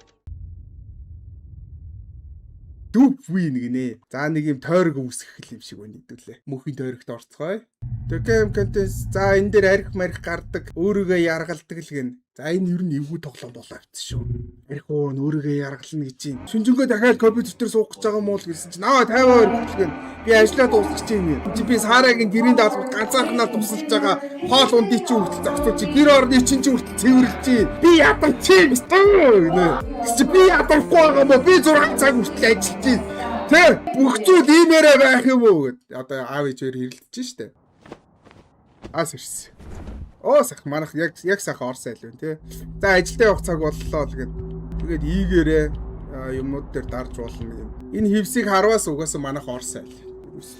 Дүп win гинэ. За, нэг юм тойрог үүсгэх юм шиг байна хэдүүлээ. Мөнхийн тойрогт орцгоё. The game contains, за, энэ дээр арх марх гардаг, өөрийгөө яргалдаг л гин. За, энэ ер нь эвгүй тоглоом болоо авчихсан шүү. Арх уун өөрийгөө яргална гэж юм. Шүнжэнгөө дахиад компьютер дээр суух гэж байгаа мó л гэсэн чинь аа, 52 хүртэл гин. Би ажиллаа дуусгах чинь юм. Чи би Сарагийн гэрийн даалгавар ганцаархнаа тусалж байгаа. Хоол ундын чинь хүртэл зогсож чи гэр орны чинь чи хүртэл цэвэрлж чинь. Би ядарч юм гинэ. Чи би ядарахгүй байгаа мó, би 6 цаг хүртэл ажиллаж чинь. Тэ, бүх зүйл иймээрээ байх юм уу гэд. Одоо аав ээж хоёр хэрэлдэж штэ. Аас ирсэн. Оо, сах манах яг яг сайхан орс айл байна те. За, ажилдаа явах цаг боллоо л гэд. Тэгээд ийгээрээ юмнууд дээр дарж болно юм. Энэ хевсийг харваас угаасаа манах орс айл.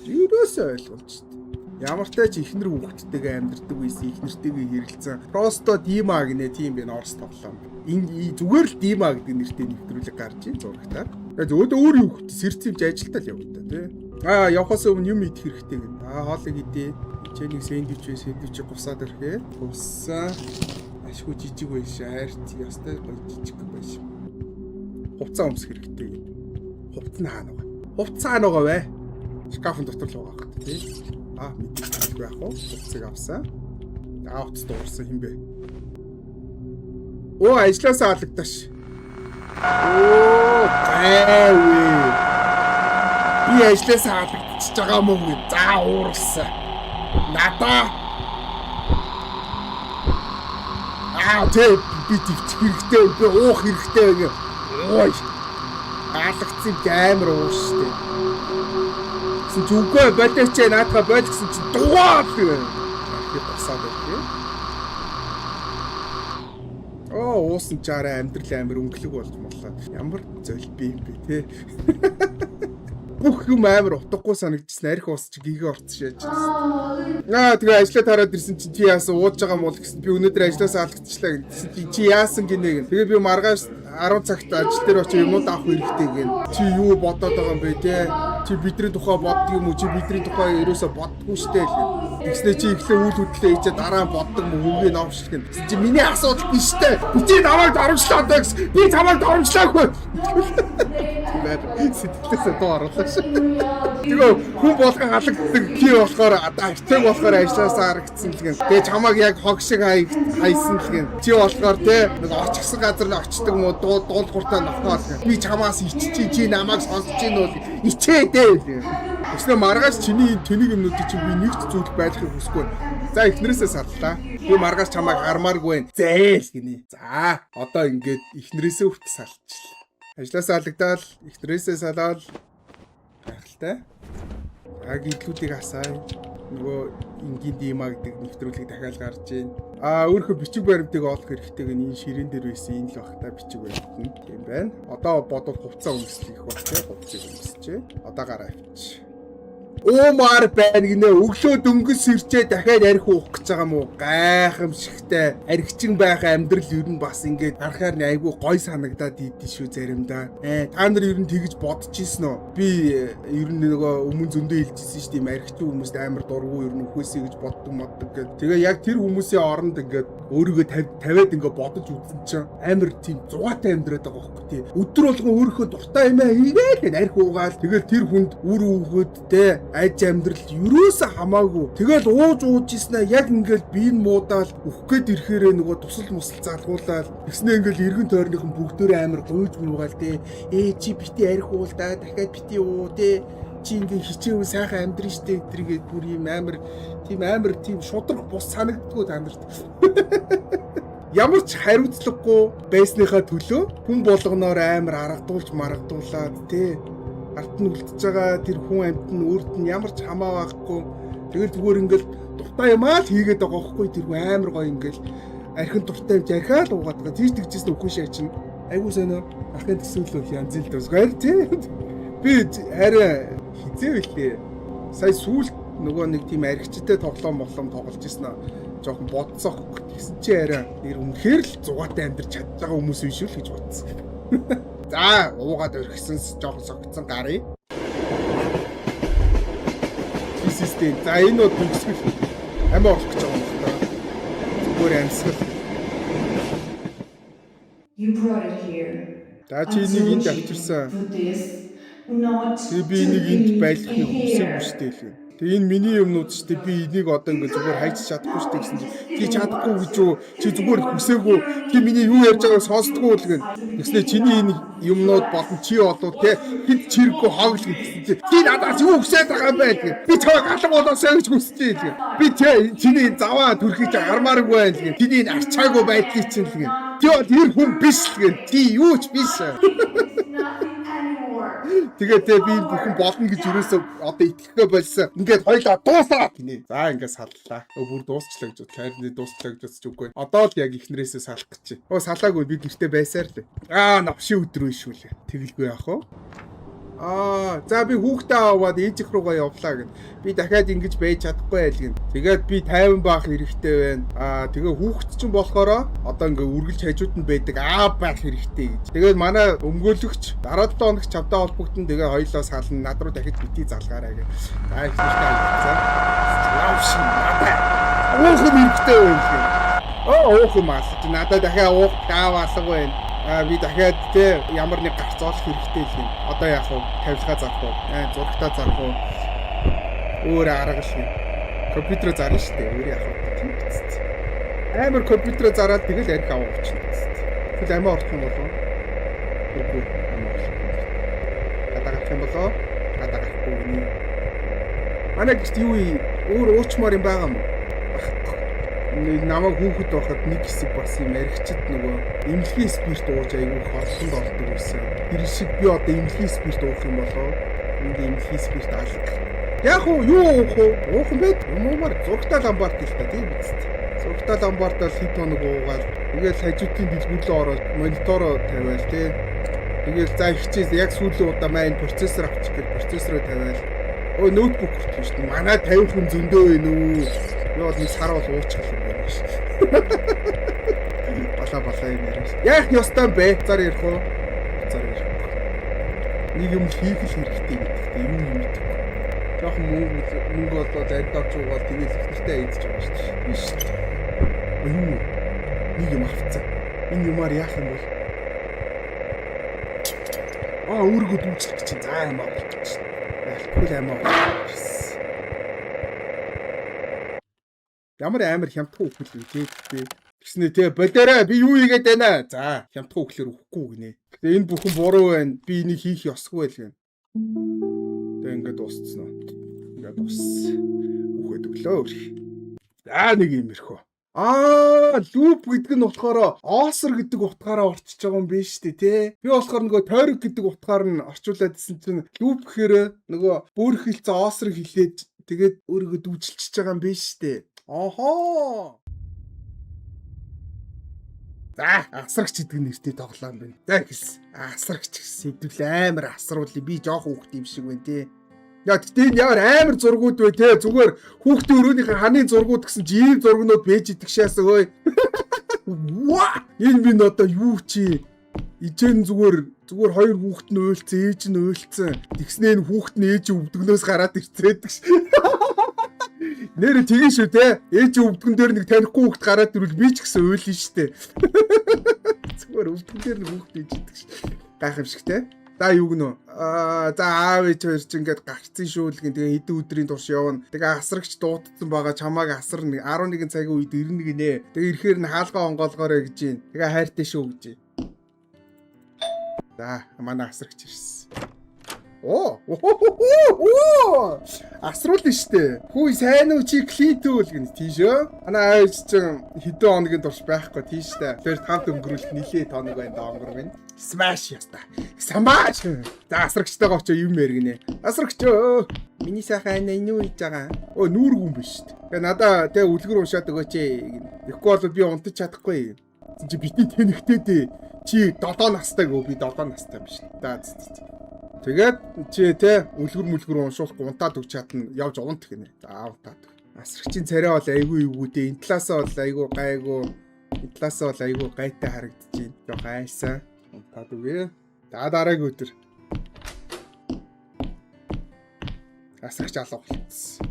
Ерөөсөө ойлгомж шүү дээ. Ямар ч тач ихнэр хүүхэдтэйгээ амьдардаг байсан, ихнэртэйгээ хэрэлцэн. Просто Дима гинэ, тийм байна орс тоглоом. Энэ зүгээр л Дима гэдэг нэртэй нэвтрүүлэг гарч ийн зурагтаар. Тэгээ зөвхөн өөр юу хүүхэд сэрцэн юм чи ажилтаа л явна та тий. Аа, явхаас өмнө юм идэх хэрэгтэй гэнэ. Аа, хоолыг идэ. Чи нэг сэндвич вэ, сэндвичийг гусаад ирэхээ. Гуссан. Ашгүй жижиг байж хайрт ёстой гоё жижиг байж. Хувцас өмсөх хэрэгтэй гэнэ. Хувцас нь хаана байгаа? Хувцас хаана байгаа вэ? Шкафын дотор л байгаа хат тий. Аа, мэдээж байх уу? Хувцсыг авсан. Аа, хувцас дуурсан хин бэ? Оо, ажилласаа алагдаш. Оо, гайвээ. Би ажилласаа алагдчихж байгаа мó гэж. За, ууралсан. Надаа. Аа, тэ, би төвчих хэрэгтэй, би уух хэрэгтэй гэх. Ой. Алагдсан юм амар ууш штэ. Гэсэн чи үгүй болооч, наадгаа боль гэсэн чи дугаа л гэх. Архи босоод ирэх. Оо, уусан чаарай, амьдрал амар өнгөлөг болж моллоо. Ямар золби юм бэ те. Бүх юм амар утгагүй санагдчихсан. Арх уус чи гэгээ орцсон шааж ирсэн. Аа, тэгээ ажиллаа тараад ирсэн чинь чи яасан, ууж байгаа мó л гэсэн. Би өнөөдөр ажилласаа алагдчихлаа гэсэн чи, чи яасан гинэ гэн. Тэгээ би маргааш 10 цагт ажил дээр очиж юмуд авах хэрэгтэй гэн. Чи юу бодоод байгаа юм бэ те? Чи бидний тухай боддог юм уу? Чи бидний тухай ерөөсө боддгоо штэ л гэн. Тэгснэ чи эхлээ үйл хөдлөлөө хийчээ, дараа нь боддог мө, хөвгөө новшлох гэн. Чи миний асуудал биш штэ. Би намайг доромжлоо гэсэн. Би чамайг доромжлоогүй. Тийм амар сэтгэлээсээ дуу оруулаа шүү. Тэгээ хүн болгон алагддаг тий болохоор арчиг болохоор ажилласаа харагдсан л гэн. Тэгээ чамайг яг хог шиг хайсан л гэн. Чи болохоор те нэг очихсан газар нь очдөг мó, дуу дуулууртаа нохоо л гэн. Би чамаас иччих, чи намайг сонсож гин үү? Ичээ дээ л гэн. Тэгснэ маргааш чиний энэ тэнэг юмнуудыг чи би нэг ч зүйл байлахыг хүсэхгүй. За, эхнэрээсээ саллаа. Би маргааш чамайг хармааргүй байна. Зээл гинэ. За, одоо ингээд эхнэрээсээ хүртэл салчихлаа. Ажлаасаа алагдаал, эхнэрээсээ салаал, гайхалтай. А, гидлүүдийг асаа. Нөгөө энгийн Дима гэдэг нэвтрүүлэг дахиад гарч ийн. А, өөрийнхөө бичиг баримтыг олох хэрэгтэй гэн, энэ ширээн дээр байсан энэ л бах та бичиг баримт нь. Тийм байна. Одоо бодвол хувцас өмслөх их баг те, хувцсыг өмсчээ. Одоо гараа авчи. Уумаар байна гинэ. Өглөө дөнгөж сэрчээ дахиад архи уух гэж байгаа юм уу? Гайхамшигтай. Архичин байх амьдрал ер нь бас ингээд харахаар нь айгүй гой санагдаад идэв шүү заримдаа. Та нар ер нь тэгж бодож ийсэн үү? Би ер нь нөгөө өмнө зөндөө хэлжсэн шүү дээ. Ийм архичин хүмүүст амар дургу ер нь үхээсэй гэж боддог моддог гэд. Тэгээ яг тэр хүмүүсийн оронд ингээд өөрийгөө тавиад ингээд бодож үзсэн чинь амар тийм зугаатай амьдраад байгаа байхгүй тий. Өдөр болгон өөрийнхөө дуртай юм аа хийгээл гээд архи уугаал. Тэгэл тэр хүнд үр хүүхэд те аж амьдрал ерөөсөө хамаагүй. Тэгэл ууж ууж ийснэ яг ингээл бие нь муудаал үхэх гээд ирэхээрээ нөгөө тусал мусал залгуулаад тэгснэ ингээл эргэн тойрныхан бүгдөө амар гуйж муугаал те. Чи бити архи уул да, дахиад бити уу те. Чи ингээ хичээвэл сайхан амьдрын штэ гэдэргээд бүр юм амар тийм амар тийм шудраг бус санагддггүй та нарт. Ямар ч хариуцлагагүй байсныхаа төлөө хүн болгоноор амар аргадуулж маргадуулаад те ард нь үлдэж байгаа тэр хүн амьт нь өөрт нь ямар ч хамаа байхгүй. Тэгэл зүгээр ингээл дуртай юмаа л хийгээд байгаа байхгүй, тэр хүн амар гоё ингээл архин дуртай юм архиал уугаад байгаа. Тийш тэгжсэн үгүй шаа чинь. Айгуу сонио ахын төсөөлөл янз л төсгөр тий. Би арай хизээ билээ. Сая сүүлд нөгөө нэг тийм архичтай тоглоом моглоом тоглож ирсэн аа. Жохон бодсоо хөөх. Тэгсэн чи арай нэр үнэхээр л зугаатай амьдарч чадж байгаа хүмүүс биш үү л гэж бодсон. За уугаад орхисон жоохон согцсон гарыг. Систем. За энэ бол төгсгөл. Амиа орох гэж байгаа юм байна. Зүгээр амьсгал. You brought it here. За чи энийг энд авчирсан. For this, not Тэгээ би to энийг энд be байлгахыг хүсээгүй here. шүү дээ л гэн. Тэгээ энэ миний юмнууд шүү дээ. Би энийг одоо ингэ зүгээр хайж чадахгүй шүү дээ гэсэн чи чи чадахгүй гэж юу? Чи зүгээр хүсээгүй. Чи миний юу ярьж байгааг сонсдгоо л гэн. Тэгснэ чиний энэ юмнууд болон чи болов те хэд чирэггүй хог л гэсэн чи чи надаас юу хүсээд байгаа юм бэ л гэн. Би чамайг галан болоосой гэж хүсэж л гэн. Би те чиний энэ заваа төрхийг гармааргүй байна л гэн. Чиний энэ арчаагүй байдлыг чинь л гэн. Чи бол тэр хүн биш л гэн. Чи юу ч биш. Nothing anymore. Тэгээ те би энэ бүхэн болно гэж юусоо одоо итгэхээ болсон. Ингээд хоёлаа дуусаа гинэ. За ингээд саллаа. Бүр дуусчлаа гэж бодлоо. Харин дуусчлаа гэж бодчих үгүй. Одоо л яг эхнэрээсээ салах гэж. Оо салаагүй би гэртээ байсаар л. Аа новшин өдрөө шүү лээ. Тэгэлгүй яах вэ? Аа за би хүүхдээ аваад ээжих руугаа явлаа гэд. Би дахиад ингэж байж чадахгүй айл гин. Тэгээд би 50 баах хэрэгтэй байна. Аа тэгээ хүүхд чинь болохоор одоо ингээ үргэлж хажууд нь байдаг аа байх хэрэгтэй гэж. Тэгээд манай өмгөөлөгч дараа 7 хоног чавдаа холбогдсон. Тэгээ хоёлоо сална. Над руу дахиж бити залгаарай гэ. За их нэртэй хаягдсан. Явшин надаа. Уух юм хэрэгтэй байна гин. Оо уух юм аа. Надад дахиад уух даав алга байна. Аа би дахиад те ямар нэг гарц олох хэрэгтэй л юм. Одоо яах вэ? Тавилгаа зарах уу? Зурагтаа зарах уу? Өөр арга л юм. Компьютероо зарна шүү дээ. Өөр яах вэ? Тийм биз. Амар компьютероо зараад тэгэл арх авах чинь биз. Тэгэл амиа орох юм болов уу? Үгүй амиа орох. Гадаа гарах юм болоо? Гадаа гарахгүй гинэ. Манай гэрт юу өөр уучмаар юм байгаа юм уу? Багхгүй. Намайг хүүхэд байхад нэг хэсэг бас юм архичд нөгөө эмнэлгийн спирт ууж айгүй хорлонд ордог байсан. Тэр шиг би одоо эмнэлгийн спирт уух юм болоо? Энд эмнэлгийн спирт алга. Яг уу юу уух уу? Уух юм байд. Юм уумар зурагтай ломбард л та тийм биз дээ. Зурагтай ломбардаар хэд хоног уугаал. Тэгэл хажуудын дэлгүүрлөө ороод монитороо тавиал тий. Тэгэл за ихчээс яг сүүлийн удаа маа энэ процессор авчих гэж процессороо тавиал. Өө ноутбук хүртэл шүү дээ. Манай 50 хүн зөндөө байна үү? Би бол нэг сар бол уучих юм байна шүү. Балаа балаа юм яриаш. Яах ёстой бэ? Зар ярих уу? Зар ярих. Нэг юм хийх л хэрэгтэй гэдэгтэй юу юм мэдэхгүй. Жохон мөнгө болоод ард авч уугаад тэгэл их нэртэй айдж байгаа шүү дээ. Биш. Юу? Нэг юм авцсан. Энэ юмар яах юм бол? Аа өөрийгөө дүүжлэх гэж за юм аа гэж. Алкогол амиа оруулах. Ямар амар хямдхан үхэл вэ тий. Тэгснэ тий болоорой би юу хийгээд байна. За хямдхан үхлээр үхэхгүй гинэ. Тэгээ энэ бүхэн буруу байна. Би энийг хийх ёсгүй байл гэнэ. Тэгээ ингээд дууссан уу? Ингээд дууссан. Үхээд өглөө өрх. За нэг юм ирхөө. Аа, loop гэдэг нь болохоор осер гэдэг утгаараа орчиж байгаа юм биш үү те? Би болохоор нөгөө тойрог гэдэг утгаар нь орчуулад исэн чинь loop гэхээр нөгөө бөөрхөлцөө осер хилээд тэгээд өөрийгөө дүүжилчихэж байгаа юм биш үү? Охоо. За, асрагч гэдэг нэртэй тоглоом байна. За хэлсэн. Асрагч гэсэн хэдүүл амар асруулъя. Би жоох хүүхд юм шиг байна те. Яа тэгтээ энэ ямар амар зургууд вэ те? Зүгээр хүүхдийн өрөөнийхөө ханы зургууд гэсэн чи ийм зургнууд бэж идэх шээс өө. Ва! Энэ минь одоо юу чи? Ижэн зүгээр зүгээр хоёр хүүхэд нь уйлцсан, ээж нь уйлцсан. Тэгснээ энэ хүүхэд нь ээж өвдгнөөс гараад ирцээдэг ш. Нэр тэгэн шүү те. Ээж өвдгөн дээр нэг танихгүй хүүхэд гараад ирвэл би ч гэсэн уйлна штэ. Зүгээр өвдгөн дээр нэг хүүхэд ээж идэг ш. Гайхамшиг те. За юу гэнэ? Аа за аав ээж хоёр чинь ингээд гарцсан шүү л гин. Тэгээ хэдэн өдрийн турш явна. Тэгээ асрагч дуутсан байгаа чамааг асарна. 11 цагийн үед ирнэ гинэ. Тэгээ ирэхээр нь хаалгаа онгоолгоорой гэж юм. Тэгээ хайртай шүү гэж. За манай асрагч ирсэн. Оо. Оо. Асруулна штэ. Хүү сайн уу чи клитүүл гинэ тийшөө. Манай аав ээж чинь хэдэн хоногийн турш байхгүй тийш штэ. Тэр тавд өнгөрүүлэх нилээ тоног байна донгор минь. Smash яста. Smash. За асрагчтайгаа очоо юм яргинэ. Асрагч өө. Миний сайхан ана энэ юу хийж байгаа? Өө нүүрг юм биш штэ. Тэгээ надаа тэг үлгэр уншаад өгөөч гинэ. Тэгэхгүй бол би унтаж чадахгүй. Чи битгий тэнэгтэй дээ. Чи 7 настай гөө би 7 настай биш. За за. Тэгээд чи те үлгэр мүлгэр уншуулахгүй унтаад өгч чадна явж унт гинэ. За унтаад. Асрагчийн царай бол айгүй эвгүй дээ. Энэ талаасаа бол айгүй гайгүй. Энэ талаасаа бол айгүй гайтай харагдаж байна. Жох айсан. Унтаад үгүй. За дараагийн өдөр. Асрагч алга болцсон.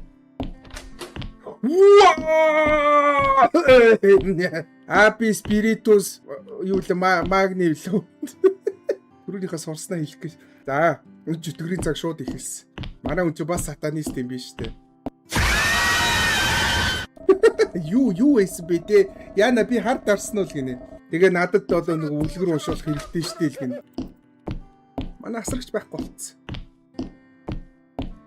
Уаа! Аби спиритус юу л магни лөө. Түрүүнийхээ сурснаа хэлэх гэж. За, энэ чөтгөрийн цаг шууд эхэлсэн. Манай хүн чинь бас сатанист юм биш үү? Юу юу байсан бэ те? Яна би хар дарсан уу л гинэ. Тэгээ надад бол нэг үлгэр уншуулах хэрэгтэй штэ л гинэ. Манай асрагч байхгүй болцсон.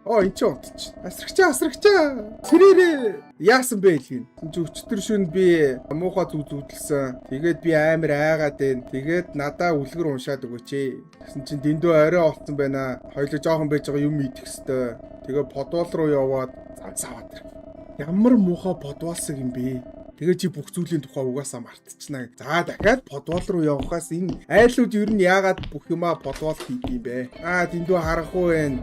Оо энэ ч унтчих. Асрагчаа асрагчаа. Сэрээрээ яасан бэ л гин. Энд чи өчтөр шөнө би муухай зүг зүудэлсэн. Тэгээд би амар айгаад байна. Тэгээд надаа үлгэр уншаад өгөөч ээ. Тэгсэн чинь дэндүү орой олцсон байна. Хоёлоо жоохон байж байгаа юм идэх хэвээр. Тэгээ подвол руу яваад занц аваад ирв. Ямар муухай подволсог юм бэ? Тэгээ чи бүх зүйлийн тухай угаасаа мартчихнаа. За дахиад подвол руу явахаас энэ айлууд ер нь яагаад бүх юмаа подвол хийд юм бэ? Аа дэндүү харахгүй байна.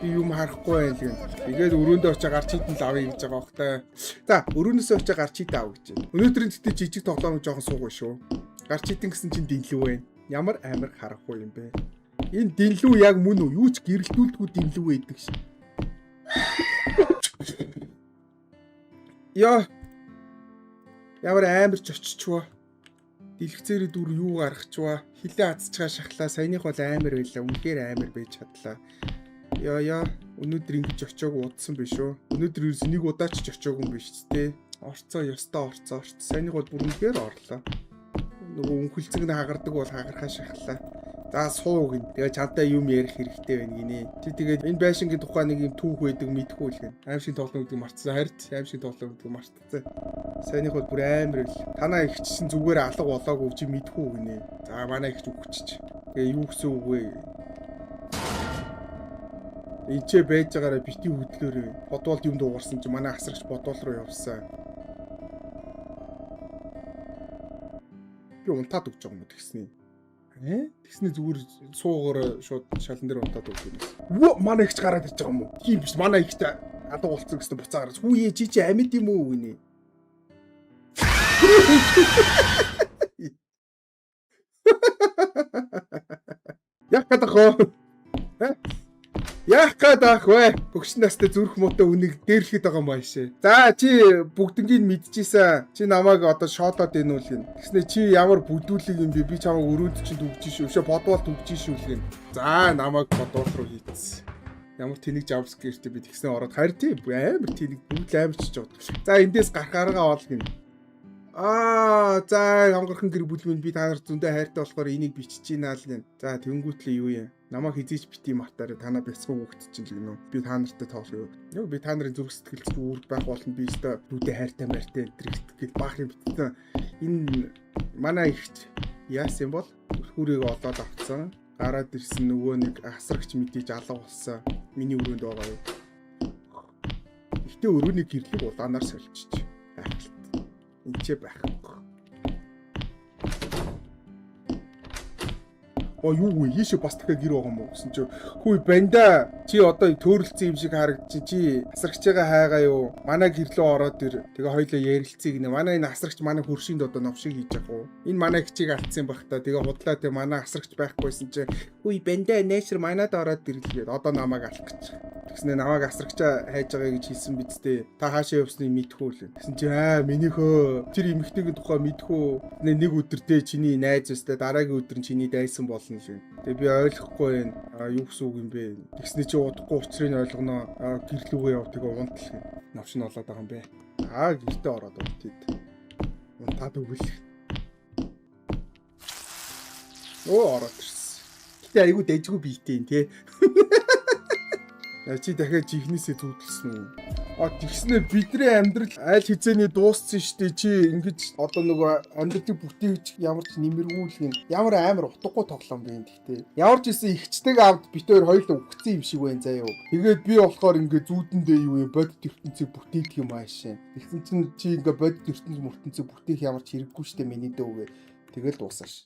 Би юм харахгүй байна л гэн. Тэгээд өрөөндөө очиж гарч хитэн л авъя гэж байгаа бох та. За өрөөнөөсөө очиж гарч хитэн ав гэж. Өнөөдрийн тэгтээ жижиг тоглоом жоохон суугүй шүү. Гарч хитэн гэсэн чинь дэнлүү байна. Ямар амар харахгүй юм бэ? Энэ дэнлүү яг мөн үү? Юу ч гэрэлтүүлдэггүй дэнлүү байдаг шин. Яа. Ямар амар ч очичваа. Дэлгэцээрээ дүр юу гаргачваа. Хилээ хацчихаа шахлаа. Саяных бол амар байлаа. Үнэхээр амар байж чадлаа. Яа яа, өнөөдөр ингэж очиог удсан биш үү? Өнөөдөр ерөөс нэг удаа ч очиог юм биш тэ. Орцоо ёстой орцоо орц. Саяных бол бүр үнэхээр орлоо. Нөгөө өнхөлцөг нь хагардаг бол хагархаа шахлаа. За суу гин. Тэгээ чамтай юм ярих хэрэгтэй байна гинэ. Чи тэгээд энэ байшингийн тухай нэг юм түүх байдаг мэдхгүй л гин. Аим шиг тоглоом гэдэг мартсан. Харин аим шиг тоглоом гэдэг мартсан. Саяных бол бүр амар л. Танаа их чинь зүгээр алга болоогүй чи мэдхгүй гинэ. За манай их ч үхчихэж. Тэгээ юу гэсэн үг вэ? Энд байж байгаараа бити хөдлөөрэй. Бодвол юм дуугарсан чи манай асрагч бодвол руу явсан. Би унтаад өгч байгаа юм уу тэгсний? Э? Тэгсний зүгээр суугаар шууд шалан дээр унтаад өгч юм. Вөө манай ихч гараад ирж байгаа юм уу? Тийм биш манай ихч алга болцсон гэсэн буцаа гараад. Хүү ээ чи чи амьд юм уу гинэ? Яг гэдэг хөө. Яах гээд ах вэ? Хөгшин настай зүрх муутай үнийг дээрлэхэд байгаа юм аашээ. За чи бүгднгийг мэдчихсэн. Чи намайг одоо шоолоод ийн үл гин. Тэгснэ чи ямар бүдүүлэг юм бэ? Би чамайг өрөөнд чинь түгж шүү. Өшөө бодвол түгж шүү л гин. За намайг бодвол руу хийцсэн. Ямар тэнэг jumpscare-тэй би тэгснэ ороод харин тийм амар тэнэг бүгд л амар чиж байгаа. За эндээс гарах арга ол гин. Аа за хонгархан гэр бүл минь би та нарт зөндөө хайртай болохоор энийг бичиж гинэ л гин. За тэнгүүтлээ юу юм? Намайг хизээч бити мартаарай. Танаа бяцхан хүүхэд чинь л гинөө. Би та нартай тоглоё. Юу би та нарын зүрх сэтгэл зүйн үрд байх болно. Би өстой дүүдээ хайртай мартай энэ төр гэл баах юм битсэн. Энэ манай ихч яасан бол түлхүүрийг олоод авцсан. Гараад ирсэн нөгөө нэг асрагч мэдээж алга болсон. Миний өрөөнд байгаа юу? Гэхдээ өрөөний гэрлийг улаанаар сольчих. Айхалт. Энд ч байхгүй. Оо, юу вэ? Ийшээ бас дахиад гэр байгаа юм уу гэсэн чи, хүй банда, чи одоо төөрөлдсөн юм шиг харагдчих. Чи асрагчгаа хайгаа юу? Манай гэрлөө ороод ир. Тэгээ хоёлоо ярилцъя гинэ. Манай энэ асрагч манай хөршинд одоо новшиг хийж явах уу? Энэ манай хичээг алдсан юм бах та. Тэгээ худлаа, тэгээ манай асрагч байхгүйсэн чи, хүй банда, найшир манад ороод ирлээ. Одоо намайг алах гэж. Тэгснэ намайг асрагчаа хайж байгаа гэж хэлсэн биз дээ. Та хаашаа явсныг мэдхүү л. Тэгсэн чи, аа, минийхөө тэр эмэгтэйгийн тухай мэдхүү. Нэг өдөр те чиний найз өстэй, дараагийн өдөр нь чиний дайсан болно л. Тэгээ би ойлгохгүй байна. А, юу гэсэн үг юм бэ? Тэгснэ чи удахгүй учрыг ойлгоно. А, гэрлүүгээ яв, тэгээ унтал гэн. Новш нь болоод байгаа юм бэ. Аа, гэртээ ороод унтъя. Унтаад өгөл. Оо, ороод ирсэн. Гэтэ айгүй дэжгүй биетэй юм те. Яа, чи дахиад жихнээсээ зүүдэлсэн үү? А, тэгснэ бидний амьдрал аль хэзээний дууссан штэ. Чи ингэж одоо нөгөө амьдралыг бүтээгч ямар ч нэмэргүй л юм. Ямар амар утгагүй тоглоом бэ энэ гэхдээ. Ямар ч исэн ихчтэйг авд бит хоёр хоёулаа үхсэн юм шиг байна заяо. Тэгээд би болохоор ингээ зүүдэндээ юу юм, бодит ертөнцийг бүтээх юм аашаа. Тэгсэн чинь чи ингээ бодит ертөнц мөртөнцийг бүтээх ямар ч хэрэггүй штэ, миний дөөгээ. Тэгэл дуусааш.